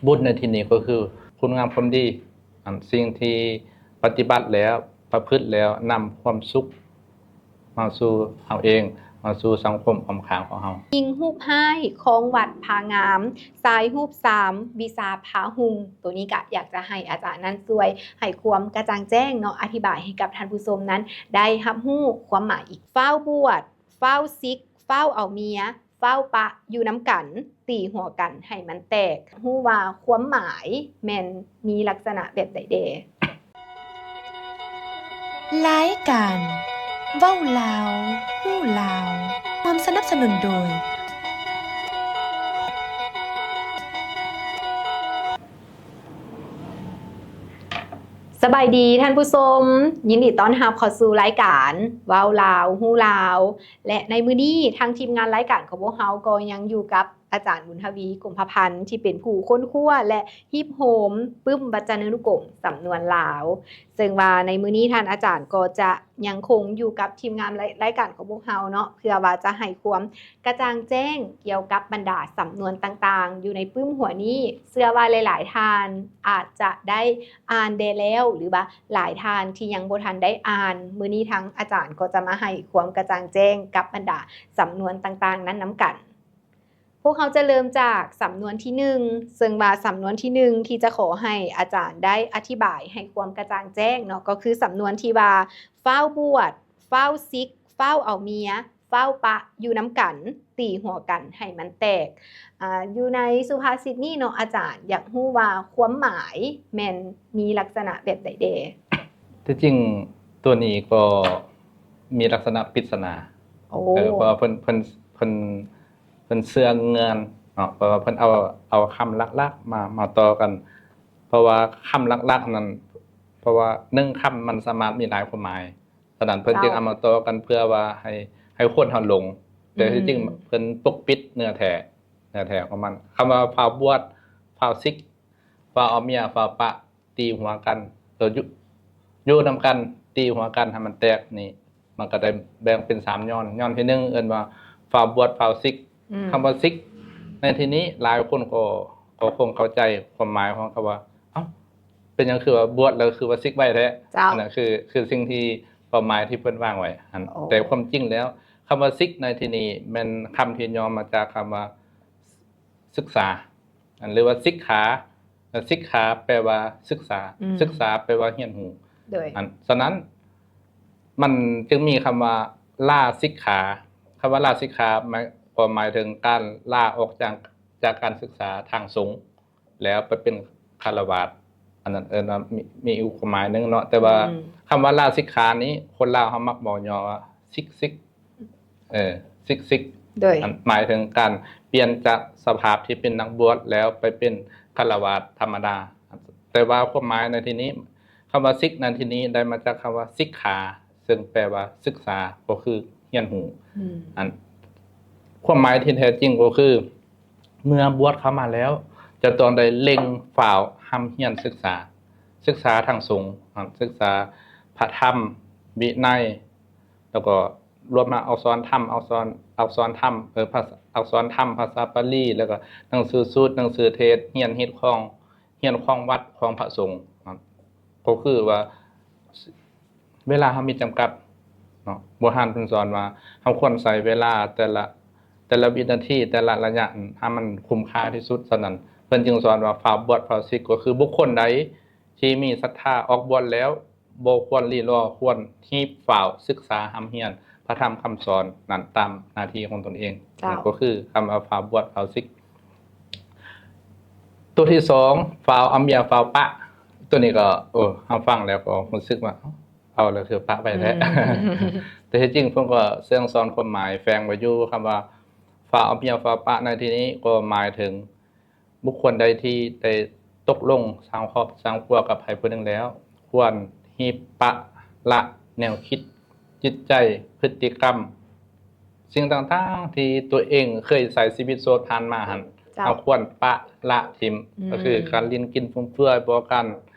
ບຸນໃນທີ່ນີ້ກໍຄືຄຸນງາມຄວາມດີ ອັນສິ່ງທີ່ປະຕິບັດແລ້ວ ປະພຶດແລ້ວ ນຳຄວາມສຸກມາສູ່ເຮົາເອງ ມາສູ່ສັງຄົມອ້ອມຂ້າງຂອງເຮົາ. ຍິງຮູບຮ້າຍ ຄອງວັດພາງາມ, ຊາຍຮູບຊາມ ວິຊາພາຮຸ່ງ. ໂຕນີ້ກະຢາກຈະໃຫ້ອາຈານນັ້ນຊ່ວຍໃຫ້ຄວາມກະຈ່າງແຈ້ງເນາະ, ອະທິບາຍໃຫ້ກັບທ່ານຜູ້ຊົມນັ້ນໄດ້ຮັບຮູ້ຄວາມໝາຍອີກ. ຟ້າວບວດ, ຟ້າວສິກ, ຟ້າວເອົາເມຍ, ຟ້າວປະຢູ່ນຳກັນ, ຕີຫົວກັນໃຫ້ມັນແຕກ. ຮູ້ວ່າຄວາມໝາຍແມ່ນມີລັກສະນະແບບໃດແດ່? ລາຍການເວົ້າລາວ ຮູ້ລາວ ຮ່ວມສະໜັບສະໜູນໂດຍ ສະບາຍດີທ່ານຜູ້ຊົມ, ຍິນດີຕ້ອນຮັບເຂົ້າສູ່ລາຍການເວົ້າລາວ ຮູ້ລາວ ແລະ ໃນມື້ນີ້ທາງທີມງານລາຍການຂອງພວກເຮົາກໍຍັງຢູ່ກັບ ອາຈານບຸນທະວີ ກົມພະພັນ ທີ່ເປັນຜູ້ຄົ້ນຄວ້າ ແລະ ຮີບໂຮມປຶ້ມວັດຈະນານຸກົມສຳນວນລາວ, ເຊິ່ງວ່າໃນມື້ນີ້ທ່ານອາຈານກໍຈະຍັງຄົງຢູ່ກັບທີມງານລາຍ ລາຍການຂອງພວກເຮົາເນາະ ເພື່ອວ່າຈະໃຫ້ຄວາມກະຈ່າງແຈ້ງກ່ຽວກັບບັນດາສຳນວນຕ່າງໆ ຢູ່ໃນປຶ້ມຫົວນີ້. ເຊື່ອວ່າຫຼາຍໆທ່ານອາດຈະໄດ້ອ່ານແດ່ແລ້ວ ຫຼືວ່າຫຼາຍທ່ານທີ່ຍັງບໍ່ທັນໄດ້ອ່ານ, ມື້ນີ້ທາງອາຈານກໍຈະມາໃຫ້ຄວາມກະຈ່າງແຈ້ງກັບບັນດາສຳນວນຕ່າງໆນັ້ນນຳກັນ. ພວກເຮົາຈະເລີ່ມຈາກສຳນວນທີໜຶ່ງ ເຊິ່ງວ່າສຳນວນທີໜຶ່ງທີ່ຈະຂໍໃຫ້ອາຈານໄດ້ອະທິບາຍໃຫ້ຄວາມກະຈ່າງແຈ້ງເນາະ ກໍຄືສຳນວນທີ່ວ່າ ຟ້າວບວດ, ຟ້າວສິກ, ຟ້າວເອົາເມຍ, ຟ້າວປະຢູ່ນຳກັນ, ຕີຫົວກັນໃຫ້ມັນແຕກ. ອາ ຢູ່ໃນສຸພາສິດນີ້ເນາະ ອາຈານຢາກຮູ້ວ່າຄວາມໝາຍແມ່ນມີລັກສະນະແບບໃດແດ່? ທີ່ຈິງຕົວນີ້ກໍມີລັກສະນະປິດສະໜາ. ໂອ້ ເອີ ເພາະວ່າເພິ່ນ ເພິ່ນ ເພິ່ນ ເພິ່ນເຊື່ອງເງື່ອນເນາະ ເພາະວ່າເພິ່ນເອົາ ເອົາຄຳຫຼັກໆມາ ມາຕໍ່ກັນ ເພາະວ່າຄຳຫຼັກໆນັ້ນ ເພາະວ່າໜຶ່ງຄຳມັນສາມາດມີຫຼາຍຄວາມໝາຍ, ສະນັ້ນເພິ່ນ ເຈົ້າ ຈຶ່ງເອົາມາຕໍ່ກັນເພື່ອວ່າໃຫ້ ໃຫ້ຄົນເຮົາຫຼົງ. ແຕ່ທີ່ຈິງ ອືມ ເພິ່ນປົກປິດເນື້ອແທ້ ເນື້ອແທ້ຂອງມັນ. ຄຳວ່າຟ້າວບວດ, ຟ້າວສິກ, ຟ້າວເອົາເມຍ, ຟ້າວປະ, ຕີຫົວກັນ ເອີ ຢູ່ ຢູ່ນຳກັນ ຕີຫົວກັນໃຫ້ມັນແຕກນີ້ ມັນກໍໄດ້ແບ່ງເປັນສາມຍ້ອນ. ຍ້ອນທີໜຶ່ງເອີ້ນວ່າຟ້າວບວດ ຟ້າວສິກ. ອືມ ຄຳວ່າສິກໃນທີ່ນີ້ຫຼາຍຄົນກໍ ກໍຄົງເຂົ້າໃຈຄວາມໝາຍຂອງຄຳວ່າ ເອົ້າ ເປັນຫຍັງຄືວ່າບວດແລ້ວຄືວ່າສິກໄວແທ້? ເຈົ້າ ອັນນັ້ນຄື ຄືສິ່ງທີ່ຄວາມໝາຍທີ່ເພິ່ນວາງໄວ້ຫັ້ນ. ໂອ້ ແຕ່ຄວາມຈິງແລ້ວ ຄຳວ່າສິກໃນທີ່ນີ້ແມ່ນຄຳທີ່ຫຍໍ້ມາຈາກຄຳວ່າ ສຶກສາ ອັນ ຫຼືວ່າສິກຂາ. ສິກຂາແປວ່າສຶກສາ ອືມ ສຶກສາແປວ່າຮຽນຮູ້. ໂດຍ ອັນ ສະນັ້ນ ມັນຈຶ່ງມີຄຳວ່າລາສິກຂາ. ຄຳວ່າລາສິກຂາ ໝາຍ ກໍໝາຍເຖິງການລາອອກຈາກ ຈາກການສຶກສາທາງສົງ ແລ້ວໄປເປັນຄາລະວາດ. ອັນນັ້ນເອີ້ນວ່າມີ ມີອີກຄວາມໝາຍໜຶ່ງເນາະ. ແຕ່ວ່າ ອືມ ຄຳວ່າລາສິກຂານີ້ ຄົນລາວເຮົາມັກເວົ້າຫຍໍ້ວ່າສິກສິກ ເອີ ສິກສິກ ໂດຍ ອັນ ໝາຍເຖິງການປ່ຽນຈາກສະພາບທີ່ເປັນນັກບວດແລ້ວໄປເປັນຄາລະວາດທຳມະດາ. ແຕ່ວ່າຄວາມໝາຍໃນທີ່ນີ້ ຄຳວ່າສິກໃນທີ່ນີ້ໄດ້ມາຈາກຄຳວ່າສິກຂາ ເຊິ່ງແປວ່າສຶກສາ ກໍຄືຮຽນຮູ້. ອືມ ອັນ ຄວາມໝາຍທີ່ແທ້ຈິງກໍຄື ເມື່ອບວດເຂົ້າມາແລ້ວ ຈະຕ້ອງໄດ້ເລັ່ງຟ້າວຮ່ຳຮຽນສຶກສາ ສຶກສາທາງສົງ ສຶກສາພະທຳ ວິໄນ ແລ້ວກໍລວມທັງອັກສອນທຳ ອັກສອນ ອັກສອນທຳ ເອີ ພາສາ ອັກສອນທຳພາສາປາລີ ແລ້ວກໍໜັງສືສູດ ໜັງສືເທດ ຮຽນຮີດຄອງ ຮຽນຄອງວັດຂອງພະສົງ. ກໍຄືວ່າ ເວລາເຮົາມີຈຳກັດເນາະ ໂບຮານເພິ່ນສອນວ່າ ເຮົາຄວນໃຊ້ເວລາແຕ່ລະ ແຕ່ລະວິນາທີ ແຕ່ລະໄລຍະໃຫ້ມັນຄຸ້ມຄ່າທີ່ສຸດ. ສະນັ້ນ ເພິ່ນຈຶ່ງສອນວ່າ ຟ້າວບວດ ຟ້າວສິກ ກໍຄືບຸກຄົນໃດທີ່ມີສັດທາອອກບວດແລ້ວ ບໍ່ຄວນລີລໍ ຄວນຮີບຟ້າວສຶກສາຮ່ຳຮຽນພະທຳຄຳສອນນັ້ນຕາມໜ້າທີ່ຂອງຕົນເອງ. ເຈົ້າ ນັ້ນກໍຄືຄຳວ່າ ຟ້າວບວດ ຟ້າວສິກ. ຕົວທີສອງ ຟ້າວເອົາເມຍ ຟ້າວປະ. ຕົວນີ້ກໍ ໂອ້ ເຮົາຟັງແລ້ວກໍຮູ້ສຶກວ່າ ເອົາແລ້ວຄືປະໄວ້ແທ້. ອືມ ແຕ່ທີ່ຈິງເພິ່ນກໍເຊິ່ງສອນຄວາມໝາຍແຝງໄວ້ຢູ່ ຄຳວ່າ ຟ້າວເອົາເມຍ ຟ້າວປະ ໃນທີ່ນີ້ກໍໝາຍເຖິງ ບຸກຄົນໃດທີ່ໄດ້ຕົກລົງສ້າງຄອບສ້າງຄົວກັບໃຜຜູ້ໜຶ່ງແລ້ວ ຄວນຮີບປະລະແນວຄິດ, ຈິດໃຈ, ພຶດຕິກຳ, ສິ່ງຕ່າງໆທີ່ຕົວເອງເຄີຍໃຊ້ຊີວິດໂສດຜ່ານມາຫັ້ນ ເຈົ້າ ເຮົາຄວນປະລະຖິ້ມ. ອືມ ກໍຄືການຫຼິ້ນກິນຟຸມເຟືອຍບໍ ການ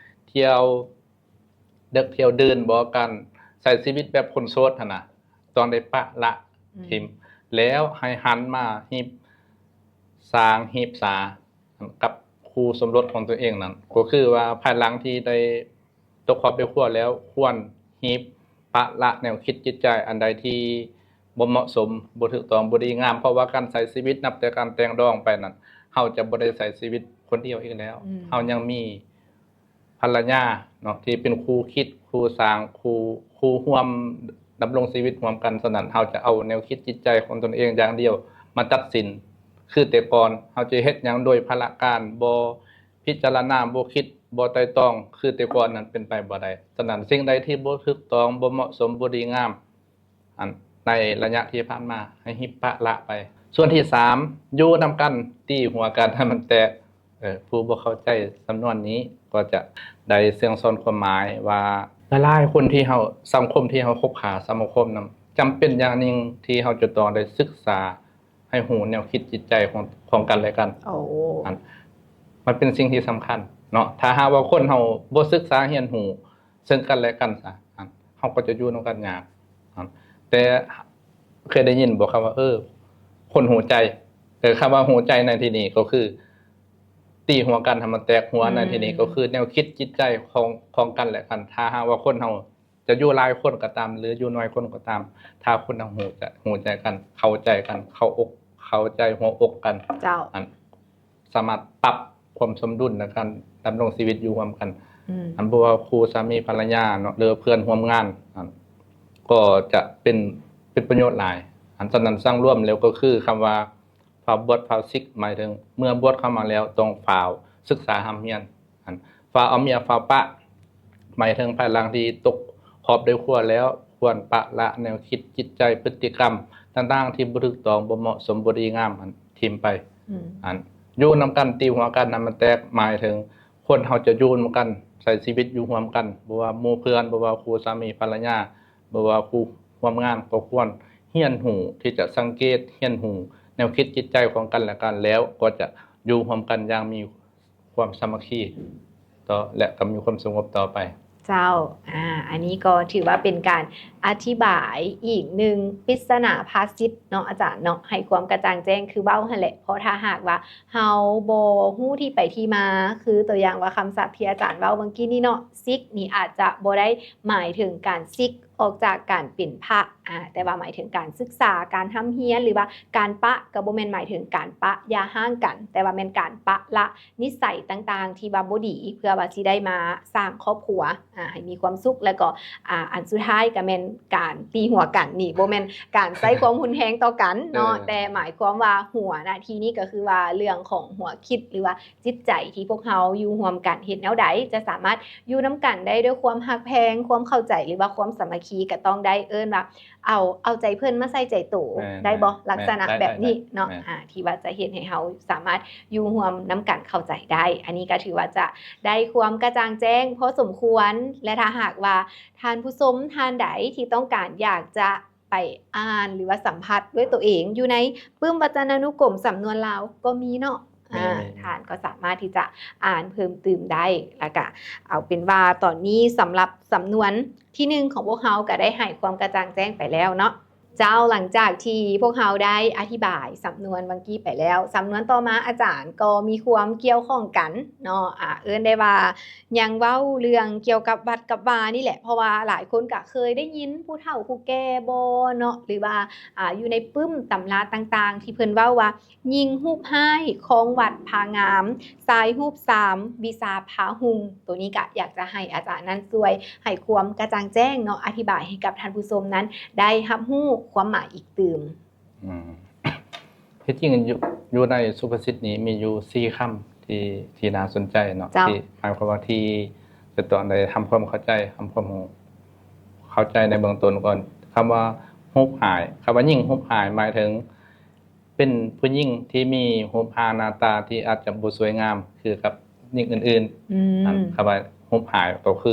ທ່ຽວ ເດິກທ່ຽວດື່ນບໍ ການໃຊ້ຊີວິດແບບຄົນໂສດຫັ້ນນະ ຕ້ອງໄດ້ປະລະ ອືມ ຖິ້ມ ແລ້ວໃຫ້ຫັນມາຮີບສາງຮີບສາກັບ ຄູ່ສົມລົດຂອງຕົນເອງນັ້ນ ກໍຄືວ່າພາຍຫຼັງທີ່ໄດ້ຕົກຄອບໄດ້ຄົວແລ້ວ ຄວນຮີບປະລະແນວຄິດຈິດໃຈອັນໃດທີ່ບໍ່ເໝາະສົມ, ບໍ່ຖືກຕ້ອງ, ບໍ່ດີງາມ, ເພາະວ່າການໃຊ້ຊີວິດນັບແຕ່ການແຕ່ງດອງໄປນັ້ນ ເຮົາຈະບໍ່ໄດ້ໃຊ້ຊີວິດຄົນດຽວອີກແລ້ວ. ອືມ ເຮົາຍັງມີ ພັນລະຍາເນາະ ທີ່ເປັນຄູ່ຄິດ ຄູ່ສ້າງ ຄູ່ ຄູ່ຮ່ວມດຳລົງຊີວິດຮ່ວມກັນ. ສະນັ້ນ ເຮົາຈະເອົາແນວຄິດຈິດໃຈຂອງຕົນເອງຢ່າງດຽວມາຕັດສິນ. ຄືແຕ່ກ່ອນ ເຮົາຈະເຮັດຫຍັງໂດຍພະລະການ ບໍ່ພິຈາລະນາ ບໍ່ຄິດ ບໍ່ໄຕ່ຕອງ ຄືແຕ່ກ່ອນນັ້ນເປັນໄປບໍ່ໄດ້. ສະນັ້ນ ສິ່ງໃດທີ່ບໍ່ຖືກຕ້ອງ ບໍ່ເໝາະສົມ ບໍ່ດີງາມ ອັນ ໃນໄລຍະທີ່ຜ່ານມາ ໃຫ້ຮີບປະລະໄປ. ສ່ວນທີສາມ ຢູ່ນຳກັນ ຕີຫົວກັນໃຫ້ມັນແຕກ. ເອີ ຜູ້ບໍ່ເຂົ້າໃຈສຳນວນນີ້ ກໍຈະໄດ້ເຊື່ອງສອນຄວາມໝາຍວ່າ ຫຼາຍໆຄົນທີ່ເຮົາ ສັງຄົມທີ່ເຮົາຄົບຫາສະມາຄົມນຳ ຈຳເປັນຢ່າງຍິ່ງທີ່ເຮົາຈະຕ້ອງໄດ້ສຶກສາໃຫ້ຮູ້ແນວຄິດຈິດໃຈຂອງ ຂອງກັນແລະກັນ. ໂອ້ ອັນ ມັນເປັນສິ່ງທີ່ສຳຄັນເນາະ. ຖ້າຫາກວ່າຄົນເຮົາບໍ່ສຶກສາຮຽນຮູ້ ເຊິ່ງກັນແລະກັນຊະ ອັນ ເຮົາກໍຈະຢູ່ນຳກັນຍາກ. ອັນ ແຕ່ເຄີຍໄດ້ຍິນບໍ່ຄຳວ່າ ເອີ ຄົນຮູ້ໃຈ? ເອີ ຄຳວ່າຮູ້ໃຈໃນທີ່ນີ້ກໍຄື ຕີຫົວກັນໃຫ້ມັນແຕກຫົວ. ອືມ ໃນທີ່ນີ້ກໍຄືແນວຄິດຈິດໃຈຂອງ ຂອງກັນແລະກັນ. ຖ້າຫາກວ່າຄົນເຮົາຈະຢູ່ຫຼາຍຄົນກໍຕາມ ຫຼື ຢູ່ໜ້ອຍຄົນກໍຕາມ ຖ້າຄົນເຮົາຮູ້ຈະ ຮູ້ໃຈກັນ ເຂົ້າໃຈກັນ ເຂົ້າອົກເຂົ້າໃຈຫົວອົກກັນ ເຈົ້າ ອັນ ສາມາດປັບຄວາມສົມດຸນໃນການດຳລົງຊີວິດຢູ່ຮ່ວມກັນ. ອືມ ອັນບໍ່ວ່າຄູ່ສາມີພັນລະຍາເນາະ ຫຼືເພື່ອນຮ່ວມງານ ອັນ ກໍຈະເປັນ ເປັນປະໂຫຍດຫຼາຍ. ອັນສະນັ້ນ ສັງລວມແລ້ວກໍຄືຄຳວ່າ ຟ້າວບວດຟ້າວສິກ ໝາຍເຖິງເມື່ອບວດເຂົ້າມາແລ້ວຕ້ອງຟ້າວສຶກສາຮ່ຳຮຽນ. ອັນ ຟ້າວເອົາເມຍຟ້າວປະ ໝາຍເຖິງພາຍຫຼັງທີ່ຕົກຄອບໄດ້ຄົວແລ້ວ ຄວນປະລະແນວຄິດຈິດໃຈ ພຶດຕິກຳຕ່າງໆທີ່ບໍ່ຖືກຕ້ອງ ບໍ່ເໝາະສົມ ບໍ່ດີງາມ ອັນ ຖິ້ມໄປ. ອືມ ອັນ ຢູ່ນຳກັນ ຕີຫົວກັນໃຫ້ມັນແຕກ ໝາຍເຖິງຄົນເຮົາຈະຢູ່ນຳກັນ ໃຊ້ຊີວິດຢູ່ຮ່ວມກັນ ບໍ່ວ່າໝູ່ເພື່ອນ ບໍ່ວ່າຄູ່ສາມີພັນລະຍາ ບໍ່ວ່າຄູ່ຮ່ວມງານ ກໍຄວນຮຽນຮູ້ທີ່ຈະສັງເກດ ຮຽນຮູ້ແນວຄິດຈິດໃຈຂອງກັນແລະກັນ ແລ້ວກໍຈະຢູ່ຮ່ວມກັນຢ່າງມີ ຄວາມສາມັກຄີຕໍ່ ແລະ ກໍມີຄວາມສະຫງົບຕໍ່ໄປ. ເຈົ້າ ອາ ອັນນີ້ກໍຖືວ່າເປັນການອະທິບາຍອີກໜຶ່ງ ປິດສະໜາພາສິດເນາະອາຈານເນາະ ໃຫ້ຄວາມກະຈ່າງແຈ້ງຄືເວົ້າຫັ້ນແຫຼະ. ເພາະຖ້າຫາກວ່າເຮົາບໍ່ຮູ້ທີ່ໄປທີ່ມາ ຄືຕົວຢ່າງວ່າຄຳສັບທີ່ອາຈານເວົ້າເມື່ອກີ້ນີ້ເນາະ ສິກນີ້ອາດຈະບໍ່ໄດ້ໝາຍເຖິງການສິກ ອອກຈາກການເປັນພະ ອາ ແຕ່ວ່າໝາຍເຖິງການສຶກສາ ການຮ່ຳຮຽນ ຫຼືວ່າການປະ ກໍບໍ່ແມ່ນໝາຍເຖິງການປະຢ່າຮ້າງກັນ ແຕ່ວ່າແມ່ນການປະລະນິໄສຕ່າງໆທີ່ວ່າບໍ່ດີ ເພື່ອວ່າຊິໄດ້ມາສ້າງຄອບຄົວ ອາ ໃຫ້ມີຄວາມສຸກ ແລ້ວກໍ ອາ ອັນສຸດທ້າຍກໍແມ່ນການຕີຫົວກັນ. ນີ້ບໍ່ແມ່ນການໃຊ້ຄວາມຮຸນແຮງຕໍ່ກັນເນາະ ເອີ ແຕ່ໝາຍຄວາມວ່າຫົວນະທີ່ນີ້ກໍຄືວ່າເລື່ອງຂອງຫົວຄິດ ຫຼືວ່າ ຈິດໃຈທີ່ພວກເຮົາຢູ່ຮ່ວມກັນ ເຮັດແນວໃດຈະສາມາດຢູ່ນຳກັນໄດ້ດ້ວຍຄວາມຮັກແພງ ຄວາມເຂົ້າໃຈ ຫຼືວ່າຄວາມສາມັກຄີ ກໍຕ້ອງໄດ້ເອີ້ນວ່າ ເອົາ ເອົາໃຈເພິ່ນມາໃສ່ໃຈໂຕ ແມ່ນ ໄດ້ບໍ່? ແມ່ນ ລັກສະນະ ແມ່ນ ແບບນີ້ເນາະ ແມ່ນ ອາ ທີ່ວ່າຈະເຮັດໃຫ້ເຮົາສາມາດຢູ່ຮ່ວມນຳກັນເຂົ້າໃຈໄດ້. ອັນນີ້ກໍຖືວ່າຈະໄດ້ຄວາມກະຈ່າງແຈ້ງພໍສົມຄວນ ແລະ ຖ້າຫາກວ່າທ່ານຜູ້ຊົມທ່ານໃດທີ່ຕ້ອງການຢາກຈະ ໄປອ່ານ ຫຼືວ່າສຳຜັດດ້ວຍຕົວເອງ ຢູ່ໃນປຶ້ມວັດຈະນານຸກົມສຳນວນລາວກໍມີເນາະ ມີ ອາ ມີ ທ່ານກໍສາມາດທີ່ຈະອ່ານເພີ່ມຕື່ມໄດ້. ແລ້ວກະເອົາເປັນວ່າຕອນນີ້ສຳລັບສຳນວນທີໜຶ່ງຂອງພວກເຮົາກໍໄດ້ໃຫ້ຄວາມກະຈ່າງແຈ້ງໄປແລ້ວເນາະ. ເຈົ້າ ຫຼັງຈາກທີ່ພວກເຮົາໄດ້ອະທິບາຍສຳນວນຫວ່າງກີ້ໄປແລ້ວ ສຳນວນຕໍ່ມາອາຈານກໍມີຄວາມກ່ຽວຂ້ອງກັນເນາະ ອາ ເອີ້ນໄດ້ວ່າ ຍັງເວົ້າເລື່ອງກ່ຽວກັບວັດກັບວານີ້ແຫຼະ ເພາະວ່າຫຼາຍຄົນກະເຄີຍໄດ້ຍິນຜູ້ເຖົ້າຜູ້ແກ່ບໍເນາະ ຫຼືວ່າ ອາ ຢູ່ໃນປຶ້ມຕຳລາຕ່າງໆ ທີ່ເພິ່ນເວົ້າວ່າ ຍິງຮູບຮ້າຍຄອງວັດພາງາມ ຊາຍຮູບຊາມວິຊາພາຮຸ່ງ. ໂຕນີ້ກະຢາກຈະໃຫ້ອາຈານນັ້ນຊ່ວຍໃຫ້ຄວາມກະຈ່າງແຈ້ງເນາະ ອະທິບາຍໃຫ້ກັບທ່ານຜູ້ຊົມນັ້ນໄດ້ຮັບຮູ້ຄວາມໝາຍອີກຕື່ມ. ອືມ ທີ່ຈິງຢູ່ ຢູ່ໃນສຸພາສິດນີ້ມີຢູ່ສີ່ຄຳທີ່ ທີ່ໜ້າສົນໃຈເນາະ ເຈົ້າ ທີ່ໝາຍຄວາມວ່າທີ່ຈະຕ້ອງໄດ້ທຳຄວາມເຂົ້າໃຈ ທຳຄວາມຮູ້ເຂົ້າໃຈໃນເບື້ອງຕົ້ນກ່ອນ. ຄຳວ່າຮູບຮ້າຍ ຄຳວ່າຍິງຮູບຮ້າຍ ໝາຍເຖິງເປັນຜູ້ຍິງທີ່ມີຮູບຮ່າງໜ້າຕາທີ່ອາດຈະບໍ່ສວຍງາມຄືກັບຍິງອື່ນໆ. ອືມ ນັ້ນ ຄຳວ່າຮູບຮ້າຍກໍຄື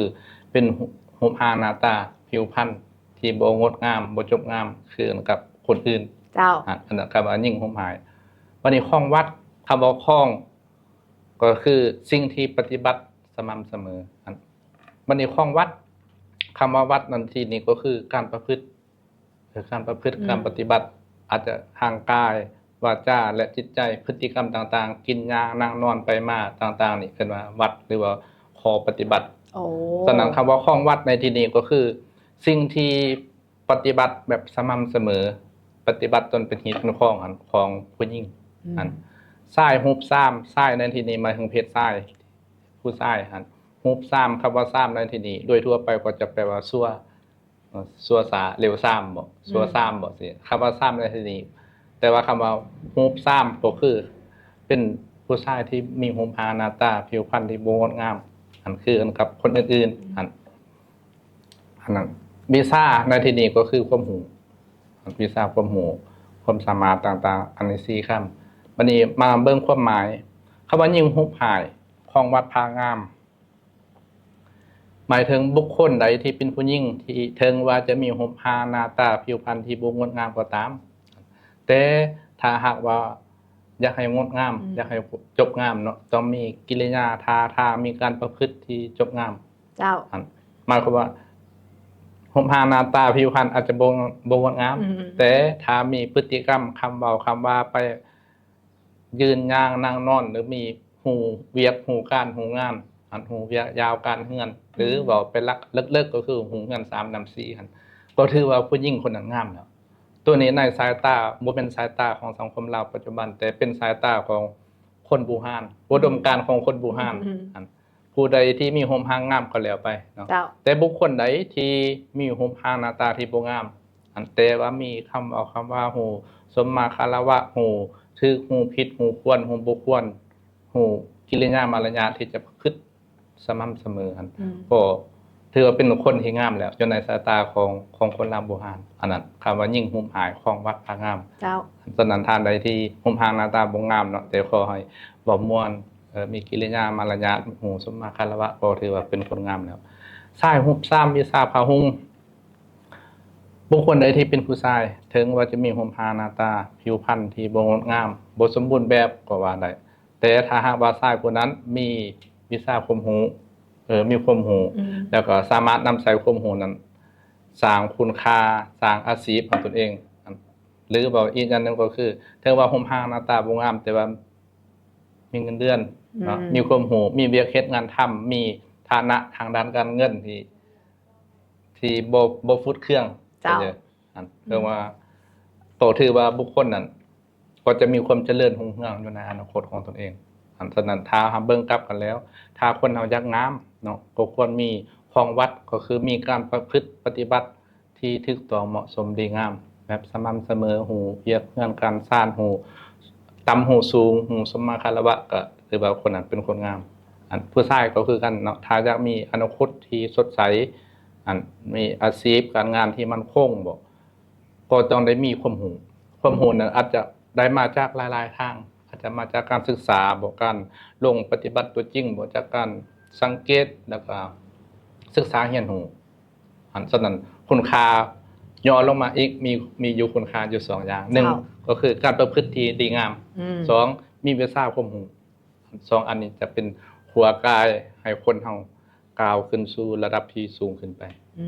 ເປັນຮູບ ຮູບຮ່າງໜ້າຕາ ຜິວພັນ ທີ່ບໍ່ງົດງາມ ບໍ່ຈົບງາມຄືກັນກັບຄົນອື່ນ. ເຈົ້າ ອັນ ອັນນັ້ນຄຳວ່າຍິງຮູບຮ້າຍ. ບັດນີ້ຄອງວັດ ຄຳວ່າຄອງກໍຄືສິ່ງທີ່ປະຕິບັດສະໝ່ຳສະເໝີ. ອັນ ບັດນີ້ຄອງວັດ ຄຳວ່າວັດນັ້ນທີ່ນີ້ກໍຄືການປະພຶດ ເອີ ການປະພຶດ ອືມ ການປະຕິບັດ ອາດຈະທາງກາຍ ວາຈາ ແລະ ຈິດໃຈ, ພຶດຕິກຳຕ່າງໆ, ກິນ, ຍ່າງ, ນັ່ງ, ນອນ, ໄປມາຕ່າງໆ ນີ້ເອີ້ນວ່າວັດ ຫຼືວ່າຂໍ້ປະຕິບັດ. ໂອ້ ສະນັ້ນ ຄຳວ່າຄອງວັດໃນທີ່ນີ້ກໍຄືສິ່ງທີ່ປະຕິບັດແບບສະໝ່ຳສະເໝີ, ປະຕິບັດຈົນເປັນຮີດເປັນຄອງຫັ້ນ ຂອງຜູ້ຍິງ. ອືມ ຫັ້ນ ຊາຍຮູບສາມ, ຊາຍໃນທີ່ນີ້ໝາຍເຖິງເພດຊາຍ, ຜູ້ຊາຍຫັ້ນ. ຮູບສາມ, ຄຳວ່າສາມໃນທີ່ນີ້ໂດຍທົ່ວໄປກໍຈະແປວ່າຊົ່ວ, ເອີ່ ຊົ່ວຊ້າເລັວຊ້າບໍ, ຊົ່ວຊ້າບໍ ອືມ ຊີ້. ຄຳວ່າສາມໃນທີ່ນີ້ ແຕ່ວ່າຄຳວ່າຮູບສາມກໍຄືເປັນຜູ້ຊາຍທີ່ມີຮູບຮ່າງໜ້າຕາຜິວພັນທີ່ບໍ່ງົດງາມ, ອັນຄືກັນກັບຄົນອື່ນໆ ອືມ ຫັ້ນ. ອັນນັ້ນ ວິຊາໃນທີ່ນີ້ກໍຄືຄວາມຮູ້, ວິຊາຄວາມຮູ້, ຄວາມສາມາດຕ່າງໆ ອັນນີ້ສີ່ຄຳ. ບັດນີ້ມາເບິ່ງຄວາມໝາຍ. ຄຳວ່າຍິງຮູບຮ້າຍ, ຄອງວັດພາງາມ ໝາຍເຖິງບຸກຄົນໃດທີ່ເປັນຜູ້ຍິງທີ່ເຖິງວ່າຈະມີຮູບຮ່າງໜ້າຕາຜິວພັນທີ່ບໍ່ງົດງາມກໍຕາມ, ແຕ່ຖ້າຫາກວ່າຢາກໃຫ້ງົດງາມ, ອືມ ຢາກໃຫ້ຈົບງາມເນາະ, ຕ້ອງມີກິລິຍາທ່າທາງ, ມີການປະພຶດທີ່ຈົບງາມ. ເຈົ້າ ຫັ້ນ ໝາຍຄວາມວ່າຮູບຮ່າງໜ້າຕາຜິວພັນອາດຈະບໍ່ ບໍ່ງົດງາມ, ອືມ ແຕ່ຖ້າມີພຶດຕິກຳ, ຄຳເວົ້າ, ຄຳວ່າໄປ ຢືນ, ຍ່າງ, ນັ່ງ, ນອນ ຫຼືມີຮູ້ວຽກ, ຮູ້ການ, ຮູ້ງານ, ອັນ ຮູ້ວຽກຍາວການເຮືອນ ອືມ ຫຼືເວົ້າເປັນຫຼັກເລິກໆ ກໍຄືຮູ້ເຮືອນສາມນຳສີ່ຫັ້ນ ກໍຖືວ່າຜູ້ຍິງຄົນນັ້ນງາມແລ້ວ. ຕົວນີ້ໃນສາຍຕາ, ບໍ່ແມ່ນສາຍຕາຂອງສັງຄົມລາວປັດຈຸບັນ, ແຕ່ເປັນສາຍຕາຂອງຄົນບູຮານ, ອຸດົມການຂອງຄົນບູຮານ ອືມ ຫັ້ນ. ຜູ້ໃດທີ່ມີຮູບຮ່າງງາມກໍແລ້ວໄປເນາະ, ເຈົ້າ ແຕ່ບຸກຄົນໃດທີ່ມີຮູບຮ່າງໜ້າຕາທີ່ບໍ່ງາມ, ອັນ ແຕ່ວ່າມີຄຳເວົ້າຄຳວ່າ ຮູ້ສົມມາຄາລະວະ, ຮູ້ຖືກ, ຮູ້ຜິດ, ຮູ້ຄວນ, ຮູ້ບໍ່ຄວນ, ຮູ້ກິລິຍາມາລະຍາດທີ່ຈະປະພຶດສະໝ່ຳສະເໝີຫັ້ນ ອືມ ກໍຖືວ່າເປັນຄົນທີ່ງາມແລ້ວ ຢູ່ໃນສາຍຕາຂອງ ຂອງຄົນລາວບູຮານ. ອັນນັ້ນ ຄຳວ່າຍິງຮູບຮ້າຍ ຄອງວັດພາງາມ. ເຈົ້າ ສະນັ້ນ ທ່ານໃດທີ່ຮູບຮ່າງໜ້າຕາບໍ່ງາມເນາະ, ແຕ່ຂໍໃຫ້ເວົ້າມ່ວນ, ເອີ ມີກິລິຍາມາລະຍາດ, ຮູ້ສົມມາຄາລະວະ, ກໍຖືວ່າເປັນຄົນງາມແລ້ວ. ຊາຍຮູບສາມ ວິຊາພະຫຸງ. ບຸກຄົນໃດທີ່ເປັນຜູ້ຊາຍ, ເຖິງວ່າຈະມີຮູບຮ່າງໜ້າຕາ, ຜິວພັນທີ່ບໍ່ງົດງາມ, ບໍ່ສົມບູນແບບກໍວ່າໄດ້, ແຕ່ຖ້າຫາກວ່າຊາຍຜູ້ນັ້ນມີວິຊາຄວາມຮູ້, ເອີ ມີຄວາມຮູ້, ອືມ ແລ້ວກໍສາມາດນຳໃຊ້ຄວາມຮູ້ນັ້ນ ສ້າງຄຸນຄ່າ, ສ້າງອາຊີບໃຫ້ຕົນເອງ, ຫຼືເວົ້າອີກຢ່າງໜຶ່ງກໍຄື ເຖິງວ່າຮູບຮ່າງໜ້າຕາບໍ່ງາມ, ແຕ່ວ່າມີເງິນເດືອນເນາະ, ອືມ ມີຄວາມຮູ້, ມີວຽກເຮັດງານທຳ, ມີຖານະທາງດ້ານການເງິນທີ່ ທີ່ບໍ່ ບໍ່ຟຸດເຄືອງ. ເຈົ້າ ເອີ ອັນ ອືມ ເອີ້ນວ່າ ກໍຖືວ່າບຸກຄົນນັ້ນ ກໍຈະມີຄວາມຈະເລີນຮຸ່ງເຮືອງຢູ່ໃນອະນາຄົດຂອງຕົນເອງ. ອັນ ສະນັ້ນ ຖ້າເຮົາເບິ່ງກັບກັນແລ້ວ, ຖ້າຄົນເຮົາຢາກງາມເນາະ, ກໍຄວນມີຄອງວັດ, ກໍຄືມີການປະພຶດປະຕິບັດທີ່ຖືກຕ້ອງເໝາະສົມດີງາມ, ແບບສະໝ່ຳສະເໝີ, ຮູ້ວຽກເຮືອນການຊານ, ຮູ້ຕ່ຳຮູ້ສູງ, ຮູ້ສົມມາຄາລະວະ, ກໍຖືວ່າຄົນນັ້ນເປັນຄົນງາມ. ອັນ ຜູ້ຊາຍກໍຄືກັນເນາະ, ຖ້າຢາກມີອະນາຄົດທີ່ສົດໃສ, ອັນ ມີອາຊີບການງານທີ່ໝັ້ນຄົງບໍ, ກໍຕ້ອງໄດ້ມີຄວາມຮູ້. ຄວາມຮູ້ນັ້ນອາດຈະໄດ້ມາຈາກຫຼາຍໆທາງ, ອາດຈະມາຈາກການສຶກສາບໍ, ການລົງປະຕິບັດຕົວຈິງບໍ, ຈາກການສັງເກດ ແລ້ວກໍສຶກສາຮຽນຮູ້. ອັນ ສະນັ້ນ ຄຸນຄ່າຍໍລົງມາອີກ ມີ ມີຢູ່ຄຸນຄ່າຢູ່ສອງຢ່າງ. ໜຶ່ງ ເຈົ້າ ກໍຄືການປະພຶດທີ່ດີງາມ. ອືມ ສອງ ມີວິຊາຄວາມຮູ້. ສອງອັນນີ້ຈະເປັນຂົວກາຍໃຫ້ຄົນເຮົາກ້າວຂຶ້ນສູ່ລະດັບທີ່ສູງຂຶ້ນໄປ. ອື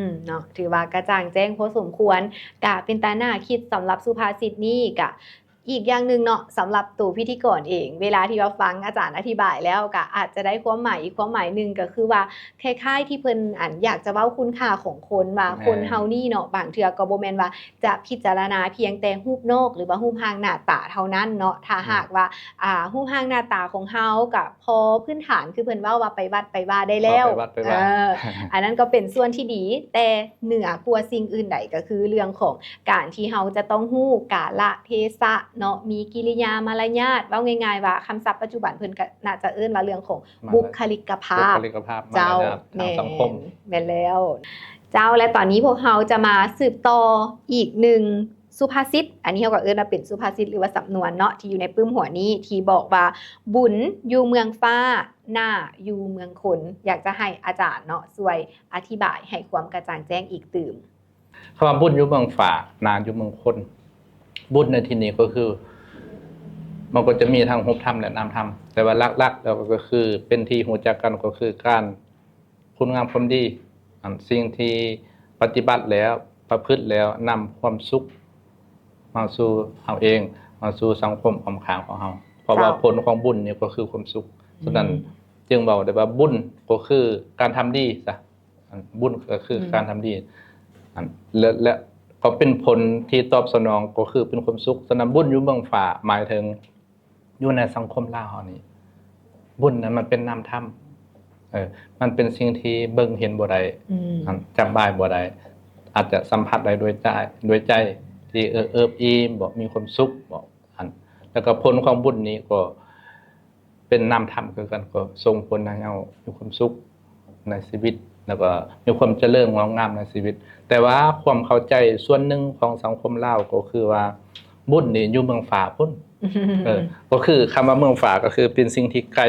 ມ ເນາະ ຖືວ່າກະຈ່າງແຈ້ງພໍສົມຄວນ, ກະເປັນຕາໜ້າຄິດສຳລັບສຸພາສິດນີ້. ກະອີກຢ່າງໜຶ່ງເນາະ ສຳລັບໂຕພິທີກອນເອງ, ເວລາທີ່ວ່າຟັງອາຈານອະທິບາຍແລ້ວ ກະອາດຈະໄດ້ຄວາມໝາຍອີກຄວາມໝາຍໜຶ່ງ, ກໍຄືວ່າ ຄ້າຍໆທີ່ເພິ່ນ ອັນ ຢາກຈະເວົ້າຄຸນຄ່າຂອງຄົນ ວ່າ ແມ່ນ ຄົນເຮົານີ້ເນາະ ບາງເທື່ອກໍບໍ່ແມ່ນວ່າຈະພິຈາລະນາພຽງແຕ່ຮູບນອກ ຫຼືວ່າຮູບຮ່າງໜ້າຕາເທົ່ານັ້ນເນາະ. ແມ່ນ ຖ້າຫາກວ່າ ອ່າ ຮູບຮ່າງໜ້າຕາຂອງເຮົາກໍພໍພື້ນຖານ ຄືເພິ່ນເວົ້າວ່າໄປວັດໄປວາໄດ້ແລ້ວ ໄປວັດໄປວາ ເອີ ອັນນັ້ນກໍເປັນສ່ວນທີ່ດີ, ແຕ່ເໜືອກວ່າສິ່ງອື່ນໃດກໍຄືເລື່ອງຂອງການທີ່ເຮົາຈະຕ້ອງຮູ້ກາລະເທສະເນາະ, ມີກິລິຍາມາລະຍາດ, ເວົ້າງ່າຍໆວ່າຄຳສັບປັດຈຸບັນເພິ່ນກໍໜ້າຈະເອີ້ນວ່າເລື່ອງຂອງ ມາລະ ບຸກຄະລິກະພາບ ບຸກຄະລິກະພາບ ເຈົ້າ ມາລະຍາດທາງສັງຄົມ. ແມ່ນ ແມ່ນແລ້ວ ເຈົ້າ. ແລະ ຕອນນີ້ພວກເຮົາຈະມາສືບຕໍ່ອີກໜຶ່ງສຸພາສິດ, ອັນນີ້ເຮົາກໍເອີ້ນວ່າເປັນສຸພາສິດ ຫຼືວ່າສຳນວນເນາະ ທີ່ຢູ່ໃນປຶ້ມຫົວນີ້ ທີ່ບອກວ່າ ບຸນຢູ່ເມືອງຟ້າ ໜ້າຢູ່ເມືອງຄົນ. ຢາກຈະໃຫ້ອາຈານເນາະ ຊ່ວຍອະທິບາຍໃຫ້ຄວາມກະຈ່າງແຈ້ງອີກຕື່ມ. ຄຳວ່າບຸນຢູ່ເມືອງຟ້າ ໜ້າຢູ່ເມືອງຄົນ, ບຸນໃນທີ່ນີ້ກໍຄື ມັນກໍຈະມີທັງຮູບທຳ ແລະ ນາມທຳ, ແຕ່ວ່າຫຼັກໆແລ້ວກໍຄືເປັນທີ່ຮູ້ຈັກກັນກໍຄືການຄຸນງາມຄວາມດີ, ອັນ ສິ່ງທີ່ປະຕິບັດແລ້ວ ປະພຶດແລ້ວ ນຳຄວາມສຸກມາສູ່ເຮົາເອງ. ມາສູ່ສັງຄົມອ້ອມຂ້າງຂອງເຮົາ ເພາະວ່າ ເຈົ້າ ຜົນຂອງບຸນນີ້ກໍຄືຄວາມສຸກ. ສະນັ້ນ ອືມ ຈຶ່ງເວົ້າໄດ້ວ່າບຸນກໍຄືການທຳດີຊະ ອັນ ບຸນກໍຄື ອືມ ການທຳດີ ອັນ ແລະ ແລະກໍເປັນຜົນທີ່ຕອບສະໜອງ ກໍຄືເປັນຄວາມສຸກ. ສະນັ້ນບຸນຢູ່ເບື້ອງຟ້າ ໝາຍເຖິງຢູ່ໃນສັງຄົມລາວເຮົານີ້ ບຸນນັ້ນມັນເປັນນາມທຳ ເອີ ມັນເປັນສິ່ງທີ່ເບິ່ງເຫັນບໍ່ໄດ້ ອືມ ອັນ ຈັບບາຍບໍ່ໄດ້ ອາດຈະສຳຜັດໄດ້ດ້ວຍໃຈ ດ້ວຍໃຈທີ່ເອີບອີ່ມບໍ ມີຄວາມສຸກບໍ ອັນ ແລ້ວກໍຜົນຂອງບຸນນີ້ກໍເປັນນາມທຳຄືກັນ ກໍສົ່ງຜົນໃຫ້ເຮົາມີຄວາມສຸກໃນຊີວິດ ແລ້ວກໍມີຄວາມຈະເລີນງອກງາມໃນຊີວິດ. ແຕ່ວ່າຄວາມເຂົ້າໃຈສ່ວນໜຶ່ງຂອງສັງຄົມລາວກໍຄືວ່າບຸນນີ້ຢູ່ເບື້ອງຟ້າພຸ້ນ ເອີ ກໍຄືຄຳວ່າເບື້ອງຟ້າກໍຄືເປັນສິ່ງທີ່ໄກ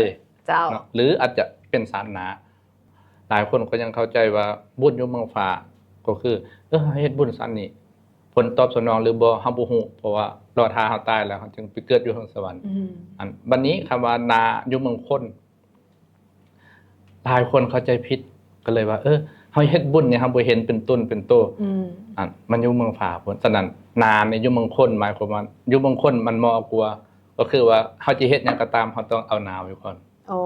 ເຈົ້າ ເນາະ ຫຼືອາດຈະເປັນຊາດໜ້າ. ຫຼາຍຄົນກໍຍັງເຂົ້າໃຈວ່າບຸນຢູ່ເບື້ອງຟ້າ ກໍຄື ເອີ ເຮົາເຮັດບຸນຊາດນີ້ ຜົນຕອບສະໜອງຫຼືບໍ່ ເຮົາບໍ່ຮູ້ ເພາະວ່າລໍຖ້າເຮົາຕາຍແລ້ວ ເຮົາຈຶ່ງໄປເກີດຢູ່ເຮືອນສະຫວັນ. ອືມ ອັນ ບັດນີ້ຄຳວ່ານາຢູ່ເມືອງຄົນ ຫຼາຍຄົນເຂົ້າໃຈຜິດ ກໍເລີຍວ່າ ເອີ ເຮົາເຮັດບຸນນີ້ ເຮົາບໍ່ເຫັນເປັນຕົນເປັນໂຕ. ອືມ ອັນ ມັນຢູ່ເມືອງຟ້າພຸ້ນ. ສະນັ້ນນານີ້ຢູ່ເມືອງຄົນ ໝາຍຄວາມວ່າຢູ່ເມືອງຄົນມັນເໝາະກວ່າ ກໍຄືວ່າເຮົາຈະເຮັດຫຍັງກໍຕາມ ເຮົາຕ້ອງເອົານາໄວ້ກ່ອນ. ໂອ້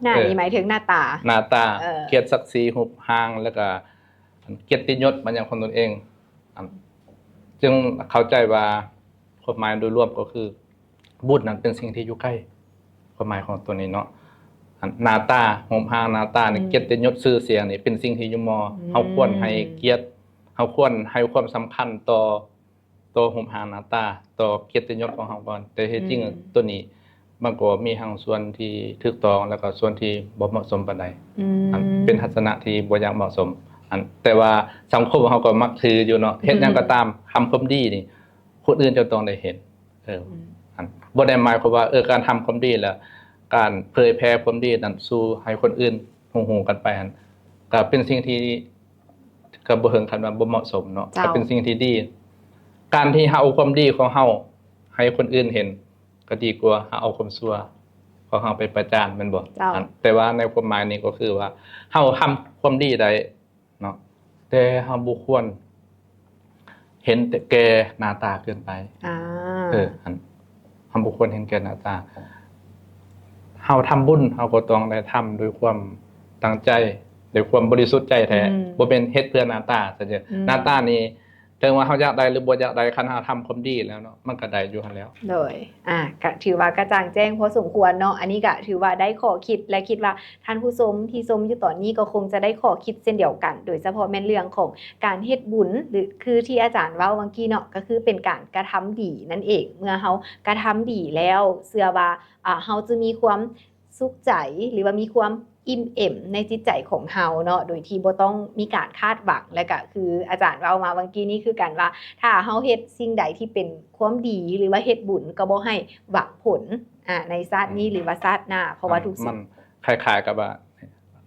ໜ້າ ເອີ ນີ້ໝາຍເຖິງໜ້າຕາ ໜ້າຕາ ເອີ ກຽດສັກສີ ຮູບຮ່າງ ແລ້ວກະກຽດຕິຍົດມາຫຍັງຂອງຕົນເອງ. ອັນ ຈຶ່ງເຂົ້າໃຈວ່າຄວາມໝາຍໂດຍລວມກໍຄືບຸນນັ້ນເປັນສິ່ງທີ່ຢູ່ໃກ້ ຄວາມໝາຍຂອງຕົວນີ້ເນາະ. ອັນ ໜ້າຕາ ຮູບຮ່າງໜ້າຕານີ້ ອືມ ກຽດຕິຍົດຊື່ສຽງນີ້ເປັນສິ່ງທີ່ຢູ່ມໍ່. ອືມ ເຮົາຄວນໃຫ້ກຽດ ເຮົາຄວນໃຫ້ຄວາມສຳຄັນຕໍ່ ຕໍ່ຮູບຮ່າງໜ້າຕາ ຕໍ່ກຽດຕິຍົດຂອງເຮົາກ່ອນ. ແຕ່ທີ່ຈິງ ອືມ ຕົວນີ້ມັນກໍມີທັງສ່ວນທີ່ຖືກຕ້ອງ ແລ້ວກໍສ່ວນທີ່ບໍ່ເໝາະສົມປານໃດ. ອືມ ອັນ ເປັນທັດສະນະທີ່ບໍ່ຢາກເໝາະສົມ. ອັນ ແຕ່ວ່າສັງຄົມເຮົາກໍມັກຖືຢູ່ເນາະ ເຮັດຫຍັງກໍຕາມ ອືມ ທຳຄວາມດີນີ້ຄົນອື່ນຈະຕ້ອງໄດ້ເຫັນ. ເອີ ອືມ ອັນ ບໍ່ໄດ້ໝາຍຄວາມວ່າ ເອີ ການທຳຄວາມດີ ແລະ ການເຜີຍແຜ່ຄວາມດີນັ້ນສູ່ໃຫ້ຄົນອື່ນຮູ້ໆກັນໄປຫັ້ນ ກໍເປັນສິ່ງທີ່ ກໍບໍ່ເຖິງຂັ້ນວ່າບໍ່ເໝາະສົມເນາະ. ເຈົ້າ ກໍເປັນສິ່ງທີ່ດີ. ການທີ່ເຮົາເອົາຄວາມດີຂອງເຮົາໃຫ້ຄົນອື່ນເຫັນ ກໍດີກວ່າເຮົາເອົາຄວາມຊົ່ວຂອງເຮົາໄປປະຈານ ແມ່ນບໍ່? ເຈົ້າ ອັນ ແຕ່ວ່າໃນຄວາມໝາຍນີ້ກໍຄືວ່າ ເຮົາທຳຄວາມດີໄດ້ເນາະ ແຕ່ເຮົາບໍ່ຄວນເຫັນແຕ່ແກ່ໜ້າຕາເກີນໄປ. ອ່າ ເອີ ອັນ ເຮົາບໍ່ຄວນເຫັນແກ່ໜ້າຕາ. ເຮົາທຳບຸນ ເຮົາກໍຕ້ອງໄດ້ທຳດ້ວຍຄວາມຕັ້ງໃຈ ດ້ວຍຄວາມບໍລິສຸດໃຈແທ້. ອືມ ບໍ່ແມ່ນເຮັດເພື່ອໜ້າຕາ. ອືມ ໜ້າຕານີ້ ເຖິງວ່າເຮົາຢາກໄດ້ ຫຼື ບໍ່ຢາກໄດ້ ຄັນເຮົາທຳຄວາມດີແລ້ວເນາະ ມັນກໍໄດ້ຢູ່ຫັ້ນແລ້ວ. ໂດຍ ອ່າ ກະຖືວ່າກະຈ່າງແຈ້ງພໍສົມຄວນເນາະ. ອັນນີ້ກະຖືວ່າໄດ້ຂໍ້ຄິດ ແລະ ຄິດວ່າທ່ານຜູ້ຊົມທີ່ຊົມຢູ່ຕອນນີ້ກໍຄົງຈະໄດ້ຂໍ້ຄິດເຊັ່ນດຽວກັນ ໂດຍສະເພາະແມ່ນເລື່ອງຂອງການເຮັດບຸນ ຫຼື ຄືທີ່ອາຈານເວົ້າຫວ່າງກີ້ເນາະ ກໍຄືເປັນການກະທຳດີນັ້ນເອງ. ເມື່ອເຮົາກະທຳດີແລ້ວ ເຊື່ອວ່າ ອ່າ ເຮົາຈະມີຄວາມ ສຸກໃຈ ຫຼືວ່າມີຄວາມອີ່ມເອມໃນຈິດໃຈຂອງເຮົາເນາະ ໂດຍທີ່ບໍ່ຕ້ອງມີການຄາດຫວັງ. ແລະກະຄືອາຈານເວົ້າມາຫວ່າງກີ້ນີ້ຄືກັນວ່າ ຖ້າເຮົາເຮັດສິ່ງໃດທີ່ເປັນຄວາມດີ ຫຼືວ່າເຮັດບຸນ ກໍບໍ່ໃຫ້ຫວັງຜົນ ອ່າ ໃນຊາດນີ້ ອືມ ຫຼືວ່າຊາດໜ້າ ເພາະວ່າ ມັນ ທຸກສິ່ງ ມັນຄ້າຍໆກັບວ່າ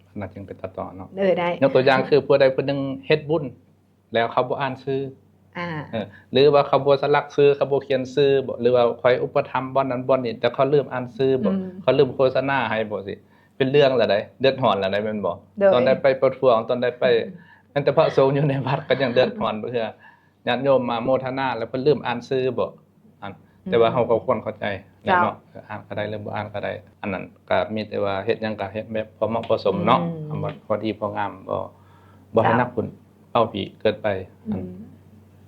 ອັນນັ້ນຈຶ່ງເປັນຕາຕໍ່ເນາະ. ເອີ ໄດ້ ຍົກຕົວຢ່າງຄືຜູ້ໃດຜູ້ໜຶ່ງເຮັດບຸນ ແລ້ວເຂົາບໍ່ອ່ານຊື່ ອ່າ ເອີ ຫຼືວ່າເຂົາບໍ່ສະຫຼັກຊື່ ເຂົາບໍ່ຂຽນຊື່ບໍ ຫຼືວ່າຂ້ອຍອຸປະຖຳບ່ອນນັ້ນບ່ອນນີ້ ແຕ່ເຂົາລືມອ່ານຊື່ບໍ ອືມ ເຂົາລືມໂຄສະນາໃຫ້ບໍ ຊິເປັນເລື່ອງລະໃດ ເດືອດຮ້ອນລະໃດ ແມ່ນບໍ່? ໂດຍ ຕອນໃດໄປປະທ້ວງ ຕອນໃດໄປ ອືມ ແມ່ນແຕ່ພະສົງຢູ່ໃນວັດກໍຍັງເດືອດຮ້ອນບໍ່ເທື່ອ ຍາດໂຍມມາໂມທະນາ ແລ້ວເພິ່ນລືມອ່ານຊື່ບໍ? ອັນ ອືມ ແຕ່ວ່າເຮົາກໍຄວນເຂົ້າໃຈແຫຼະເນາະ ເຈົ້າ ອ່ານກໍໄດ້ ຫຼືບໍ່ອ່ານກໍໄດ້. ອັນນັ້ນກໍມີແຕ່ວ່າເຮັດຫຍັງກໍເຮັດແບບພໍເໝາະພໍສົມເນາະ ອືມ ຄຳວ່າພໍດີພໍງາມ ບໍ່ ບໍ່ໃຫ້ ເຈົ້າ ໜັກພຸ້ນເບົາພີ້ເກີນໄປ. ອືມ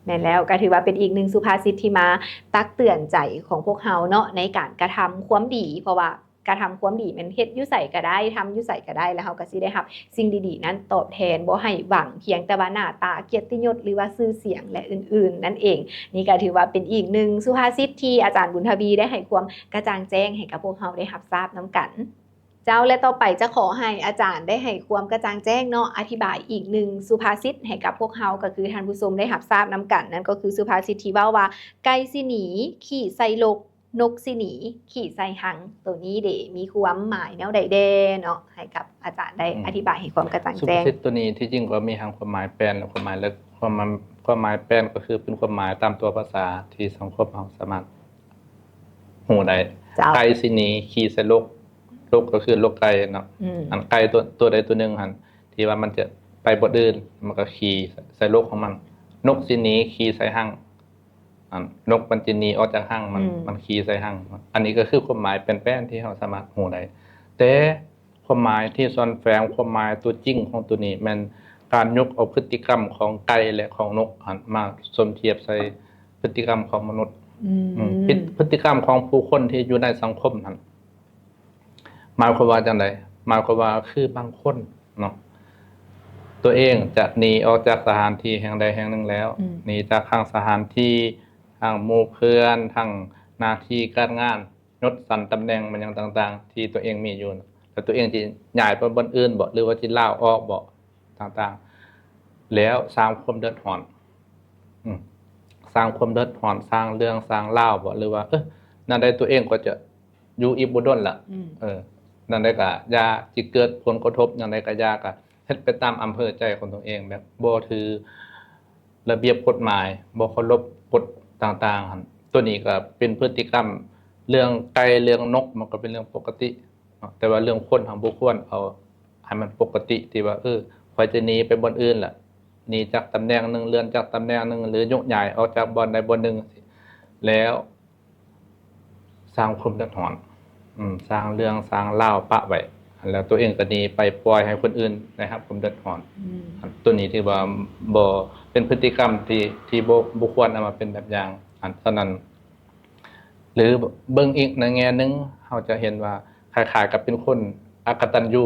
ແມ່ນແລ້ວ ກໍຖືວ່າເປັນອີກໜຶ່ງສຸພາສິດທີ່ມາຕັກເຕືອນໃຈຂອງພວກເຮົາເນາະ ໃນການກະທຳຄວາມດີ ເພາະວ່າກະທຳຄວາມດີແມ່ນເຮັດຢູ່ໃສກໍໄດ້ ທຳຢູ່ໃສກໍໄດ້ ແລ້ວເຮົາກໍຊິໄດ້ຮັບສິ່ງດີໆນັ້ນຕອບແທນ. ບໍ່ໃຫ້ຫວັງພຽງແຕ່ວ່າໜ້າຕາ ກຽດຕິຍົດ ຫຼືວ່າຊື່ສຽງ ແລະ ອື່ນໆນັ້ນເອງ. ນີ້ກໍຖືວ່າເປັນອີກໜຶ່ງສຸພາສິດທີ່ອາຈານບຸນທະວີໄດ້ໃຫ້ຄວາມກະຈ່າງແຈ້ງໃຫ້ກັບພວກເຮົາໄດ້ຮັບຊາບນຳກັນ. ເຈົ້າ ແລະ ຕໍ່ໄປຈະຂໍໃຫ້ອາຈານໄດ້ໃຫ້ຄວາມກະຈ່າງແຈ້ງເນາະ ອະທິບາຍອີກໜຶ່ງສຸພາສິດໃຫ້ກັບພວກເຮົາ ກໍຄືທ່ານຜູ້ຊົມໄດ້ຮັບຊາບນຳກັນ ນັ້ນກໍຄືສຸພາສິດທີ່ເວົ້າວ່າ ໄກ່ຊິໜີຂີ່ໃສ່ລົກ ນົກຊິໜີຂີ່ໃສ່ຮັງ ໂຕນີ້ເດ ມີຄວາມໝາຍແນວໃດແດ່ເນາະ? ໃຫ້ກັບອາຈານໄດ້ ອືມ ອະທິບາຍໃຫ້ຄວາມກະຈ່າງແຈ້ງ. ສຸພາສິດໂຕນີ້ທີ່ຈິງກໍມີທັງຄວາມໝາຍແປນ ແລະ ຄວາມໝາຍເລິກ. ຄວາມໝາຍ ຄວາມໝາຍແປນກໍຄືເປັນຄວາມໝາຍຕາມຕົວພາສາທີ່ສັງຄົມເຮົາສາມາດ ຮູ້ໄດ້. ເຈົ້າ. ໄກ່ຊິໜີຂີ່ໃສ່ລົກ ລົກກໍຄືລົກໄກ່ເນາະ. ອືມ. ອັນໄກ່ຕົວ ຕົວໃດຕົວໜຶ່ງຫັ້ນ ທີ່ວ່າມັນຈະໄປບ່ອນອື່ນ ມັນກໍຂີ່ໃສ່ລົກຂອງມັນ. ນົກຊິໜີຂີ່ໃສ່ຮັງ. ອັນ ນົກມັນຈະໜີອອກຈາກຮັງມັນ ອືມ ມັນຂີ່ໃສ່ຮັງ. ອັນນີ້ກໍຄືຄວາມໝາຍແປ້ນໆທີ່ເຮົາສາມາດຮູ້ໄດ້. ແຕ່ຄວາມໝາຍທີ່ຊ່ອນແຝງ, ຄວາມໝາຍຕົວຈິງຂອງຕົວນີ້ແມ່ນການຍົກເອົາພຶດຕິກຳຂອງໄກ່ ແລະ ຂອງນົກຫັ້ນມາສົມທຽບໃສ່ພຶດຕິກຳຂອງມະນຸດ. ອືມ ອືມ ພຶດ ພຶດຕິກຳຂອງຜູ້ຄົນທີ່ຢູ່ໃນສັງຄົມຫັ້ນ ໝາຍຄວາມວ່າຈັ່ງໃດ? ໝາຍຄວາມວ່າຄືບາງຄົນເນາະ ຕົວເອງຈະໜີອອກຈາກສະຖານທີ່ແຫ່ງໃດແຫ່ງໜຶ່ງແລ້ວ ອືມ ໜີຈາກທາງສະຖານທີ່ ທາງໝູ່ເພື່ອນ ທາງໜ້າທີ່ການງານ ຍົດຊັ້ນຕຳແໜ່ງ ແມ່ນຫຍັງຕ່າງໆ ທີ່ຕົວເອງມີຢູ່ ແລ້ວຕົວເອງຈະຍ້າຍໄປບ່ອນອື່ນບໍ ຫຼືວ່າຈະລາອອກບໍ ຕ່າງໆ ແລ້ວສ້າງຄວາມເດືອດຮ້ອນ ອືມ ສ້າງຄວາມເດືອດຮ້ອນ ສ້າງເລື່ອງສ້າງລາວບໍ ຫຼືວ່າ ເອີ ແນວໃດຕົວເອງກໍຈະ ຢູ່ອີກບໍ່ດົນລະ ອືມ ເອີ ແນວໃດກະຢ່າ ຊິເກີດຜົນກະທົບແນວໃດກະຢ່າ ກະເຮັດໄປຕາມອຳເພີໃຈຂອງຕົນເອງ ແບບບໍ່ຖືລະບຽບກົດໝາຍ ບໍ່ເຄົາລົບກົດຕ່າງໆຫັ້ນ. ໂຕນີ້ກະເປັນພຶດຕິກຳ ເລື່ອງໄກ່ເລື່ອງນົກ ມັນກະເປັນເລື່ອງປົກກະຕິເນາະ ແຕ່ວ່າເລື່ອງຄົນເຮົາບໍ່ຄວນເອົາໃຫ້ມັນປົກກະຕິ ທີ່ວ່າ ເອີ ຂ້ອຍຈະໜີໄປບ່ອນອື່ນລະ ໜີຈາກຕຳແໜ່ງໜຶ່ງ ເລື່ອນຈາກຕຳແໜ່ງໜຶ່ງ ຫຼືໂຍກຍ້າຍອອກຈາກບ່ອນໃດບ່ອນໜຶ່ງ ແລ້ວ ສ້າງຄວາມເດືອດຮ້ອນ ອືມ ສ້າງເລື່ອງສ້າງລາວປະໄວ້ ແລ້ວຕົວເອງກໍໜີໄປ ປ່ອຍໃຫ້ຄົນອື່ນໄດ້ຮັບຄວາມເດືອດຮ້ອນ ອືມ ອັນ ຕົວນີ້ຖືວ່າບໍ່ ເປັນພຶດຕິກຳທີ່ ທີ່ບໍ່ ບໍ່ຄວນເອົາມາເປັນແບບຢ່າງ ອັນ ສະນັ້ນ ຫຼືເບິ່ງອີກໃນແງ່ໜຶ່ງ ເຮົາຈະເຫັນວ່າຄ້າຍໆກັບເປັນຄົນອະກະຕັນຍູ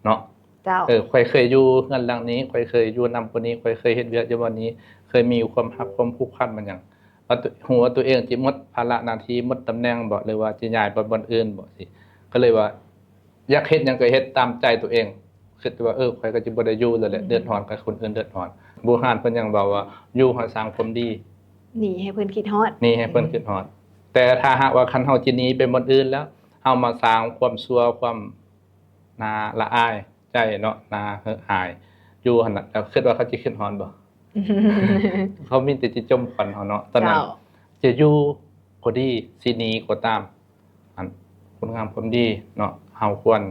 ເນາະ ເຈົ້າ ເອີ ຂ້ອຍເຄີຍຢູ່ເຮືອນຫຼັງນີ້ ຂ້ອຍເຄີຍຢູ່ນຳຜູ້ນີ້ ຂ້ອຍເຄີຍເຮັດວຽກຢູ່ບ່ອນນີ້ ເຄີຍມີຄວາມຮັກຄວາມຜູກພັນມາຫຍັງ ວ່າຕົວ ຮູ້ວ່າຕົວເອງຈະໝົດພາລະໜ້າທີ່ ໝົດຕຳແໜ່ງບໍ ຫຼືວ່າຈະຍ້າຍໄປບ່ອນອື່ນບໍ ຊິ ກໍເລີຍວ່າ ຢາກເຮັດຫຍັງກໍເຮັດຕາມໃຈຕົວເອງ ຄິດວ່າ ເອີ ຂ້ອຍກໍຈະບໍ່ໄດ້ຢູ່ແລ້ວແຫຼະ ອືມ ເດືອດຮ້ອນກັບຄົນອື່ນເດືອດຮ້ອນ. ບູຮານເພິ່ນຍັງເວົ້າວ່າ ຢູ່ໃຫ້ສ້າງຄວາມດີ ໜີໃຫ້ເພິ່ນຄິດຮອດ ໜີໃຫ້ເພິ່ນ ອືມ ຄິດຮອດ. ແຕ່ຖ້າຫາກວ່າຄັນເຮົາຈະໜີໄປບ່ອນອື່ນແລ້ວ ເຮົາມາສ້າງຄວາມຊົ່ວ ຄວາມໜ້າລະອາຍໃຈເນາະ ໜ້າເຫີອາຍ ຢູ່ຫັ້ນນະ ເຈົ້າຄິດວ່າເຂົາຈະຄິດຮອດບໍ່? ເຂົາມີແຕ່ຈະຈົ່ມຄວັນເຮົາເນາະ. ສະນັ້ນ ເຈົ້າ ຈະຢູ່ກໍດີ ຊິໜີກໍຕາມ ອັນ ຄຸນງາມຄວາມດີເນາະ ເຮົາຄວນ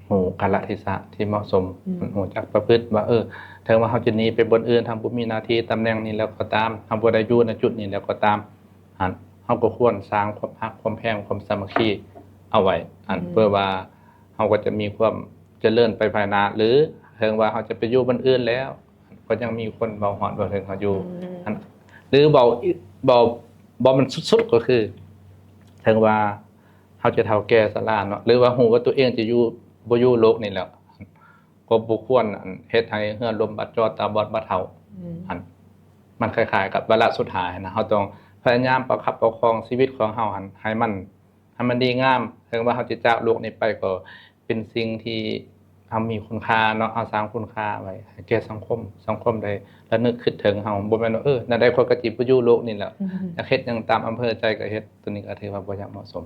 ຮູ້ກາລະເທສະທີ່ເໝາະສົມ ອືມ ຮູ້ຈັກປະພຶດວ່າ ເອີ ເຖິງວ່າເຮົາຈະໜີໄປບ່ອນອື່ນ ເຮົາບໍ່ມີໜ້າທີ່ຕຳແໜ່ງນີ້ແລ້ວກໍຕາມ ເຮົາບໍ່ໄດ້ຢູ່ໃນຈຸດນີ້ແລ້ວກໍຕາມ ອັນ ເຮົາກໍຄວນສ້າງຄວາມຮັກຄວາມແພງ ຄວາມສາມັກຄີເອົາໄວ້ ອັນ ອືມ ເພື່ອວ່າເຮົາກໍຈະມີຄວາມຈະເລີນໄປພາຍໜ້າ ຫຼື ເຖິງວ່າເຮົາຈະໄປຢູ່ບ່ອນອື່ນແລ້ວ ກໍຍັງມີຄົນເວົ້າຮອດເວົ້າເຖິງເຮົາຢູ່ ອືມ ອັນ ຫຼືເວົ້າ ເວົ້າ ເວົ້າມັນສຸດໆກໍຄື ເຖິງວ່າເຮົາຈະເຖົ້າແກ່ຊະລາເນາະ ຫຼືວ່າຮູ້ວ່າຕົວເອງຈະຢູ່ ບໍ່ຢູ່ໂລກນີ້ແລ້ວ ກໍບໍ່ຄວນ ອັນ ເຮັດໃຫ້ເຮືອລົ້ມບາດຈອດ ຕາບອດບາດເທົ້າ ອືມ ອັນ ມັນຄ້າຍໆກັບວາລະສຸດທ້າຍນະ ເຮົາຕ້ອງພະຍາຍາມປະຄັບປະຄອງຊີວິດຂອງເຮົາຫັ້ນ ໃຫ້ມັນ ໃຫ້ມັນດີງາມ ເຖິງວ່າເຮົາຈະຈາກໂລກນີ້ໄປ ກໍເປັນສິ່ງທີ່ເຮົາມີຄຸນຄ່າເນາະ ເຮົາສ້າງຄຸນຄ່າໄວ້ໃຫ້ແກ່ສັງຄົມ ສັງຄົມໄດ້ລະນຶກຄິດເຖິງເຮົາ ບໍ່ແມ່ນວ່າ ເອີ ແນວໃດຂ້ອຍກໍຊິບໍ່ຢູ່ໂລກນີ້ແຫຼະ ອືມ ຢາກເຮັດຫຍັງຕາມອຳເພີໃຈກໍເຮັດ ໂຕນີ້ກໍຖືວ່າບໍ່ຢາກເໝາະສົມ.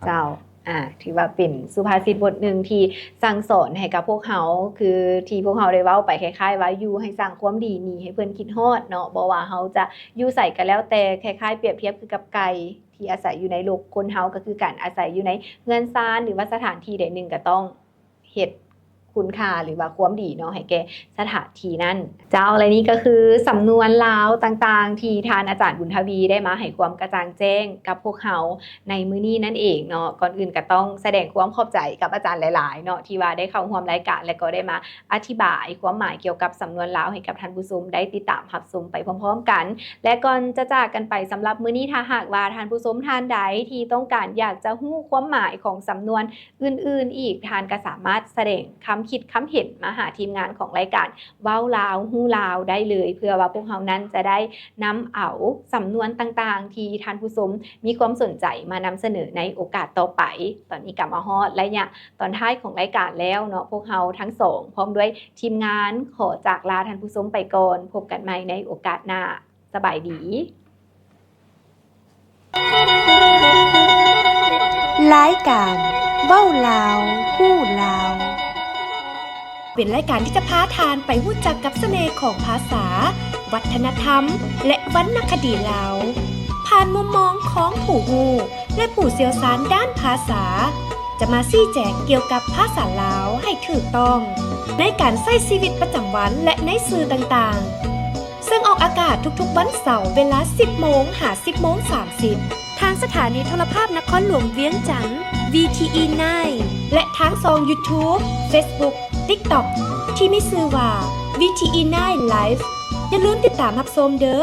ເຈົ້າ ອ່າ ຖືວ່າເປັນສຸພາສິດບົດໜຶ່ງທີ່ສັ່ງສອນໃຫ້ກັບພວກເຮົາ ຄືທີ່ພວກເຮົາໄດ້ເວົ້າໄປ ຄ້າຍໆວ່າ ຢູ່ໃຫ້ສ້າງຄວາມດີ ໜີໃຫ້ເພິ່ນຄິດຮອດເນາະ ບໍ່ວ່າເຮົາຈະຢູ່ໃສກໍແລ້ວແຕ່ ຄ້າຍໆປຽບທຽບຄືກັບໄກ່ ທີ່ອາໄສຢູ່ໃນໂລກຄົນເຮົາ ກໍຄືການອາໄສຢູ່ໃນເຮືອນຊານ ຫຼືວ່າສະຖານທີ່ໃດໜຶ່ງ ກໍຕ້ອງເຮັດຄຸນຄ່າ ຫຼືວ່າຄວາມດີເນາະ ໃຫ້ແກ່ສະຖານທີ່ນັ້ນ. ເຈົ້າ ແລະ ນີ້ກໍຄືສຳນວນລາວຕ່າງໆ ທີ່ທ່ານອາຈານບຸນທະວີໄດ້ມາໃຫ້ຄວາມກະຈ່າງແຈ້ງກັບພວກເຮົາໃນມື້ນີ້ນັ້ນເອງເນາະ. ກ່ອນອື່ນກໍຕ້ອງສະແດງຄວາມຂອບໃຈກັບອາຈານຫຼາຍໆເນາະ ທີ່ວ່າໄດ້ເຂົ້າຮ່ວມລາຍການ ແລະ ກໍໄດ້ມາອະທິບາຍຄວາມໝາຍກ່ຽວກັບສຳນວນລາວໃຫ້ກັບທ່ານຜູ້ຊົມໄດ້ຕິດຕາມຮັບຊົມໄປພ້ອມໆກັນ. ແລະ ກ່ອນຈະຈາກກັນໄປສຳລັບມື້ນີ້ ຖ້າຫາກວ່າທ່ານຜູ້ຊົມທ່ານໃດທີ່ຕ້ອງການຢາກຈະຮູ້ຄວາມໝາຍຂອງສຳນວນອື່ນໆອີກ ທ່ານກໍສາມາດສະແດງຄຳຄິດຄຳເຫັນມາຫາທີມງານຂອງລາຍການເວົ້າລາວຮູ້ລາວໄດ້ເລີຍ ເພື່ອວ່າພວກເຮົານັ້ນຈະໄດ້ນຳເອົາສຳນວນຕ່າງໆທີ່ທ່ານຜູ້ຊົມມີຄວາມສົນໃຈມານຳສະເໜີໃນໂອກາດຕໍ່ໄປ. ຕອນນີ້ກໍມາຮອດໄລຍະຕອນທ້າຍຂອງລາຍການແລ້ວເນາະ ພວກເຮົາທັງສອງພ້ອມດ້ວຍທີມງານຂໍຈາກລາທ່ານຜູ້ຊົມໄປກ່ອນ ພົບກັນໃໝ່ໃນໂອກາດໜ້າ. ສະບາຍດີ. ລາຍການເວົ້າລາວຮູ້ລາວ ເປັນລາຍການທີ່ຈະພາທ່ານໄປຮູ້ຈັກກັບສະເໜ່ຂອງພາສາ, ວັດທະນະທຳ ແລະ ວັນນະຄະດີລາວ ຜ່ານມຸມມອງຂອງຜູ້ຮູ້ ແລະ ຜູ້ຊ່ຽວຊານດ້ານພາສາ, ຈະມາຊີ້ແຈງກ່ຽວກັບພາສາລາວໃຫ້ຖືກຕ້ອງ ໃນການໃຊ້ຊີວິດປະຈຳວັນ ແລະ ໃນສື່ຕ່າງໆ. ເຊິ່ງອອກອາກາດທຸກໆວັນເສົາເວລາສິບໂມງຫາສິບໂມງສາມສິບ ທາງສະຖານີໂທລະພາບນະຄອນຫຼວງວຽງຈັນ ວີທີອີ ໄນ ແລະ ທາງຊ່ອງ YouTube, Facebook, TikTok ທີ່ມີຊື່ວ່າ ວີທີອີ ໄນ Live. ຢ່າລືມຕິດຕາມຮັບຊົມເດີ້.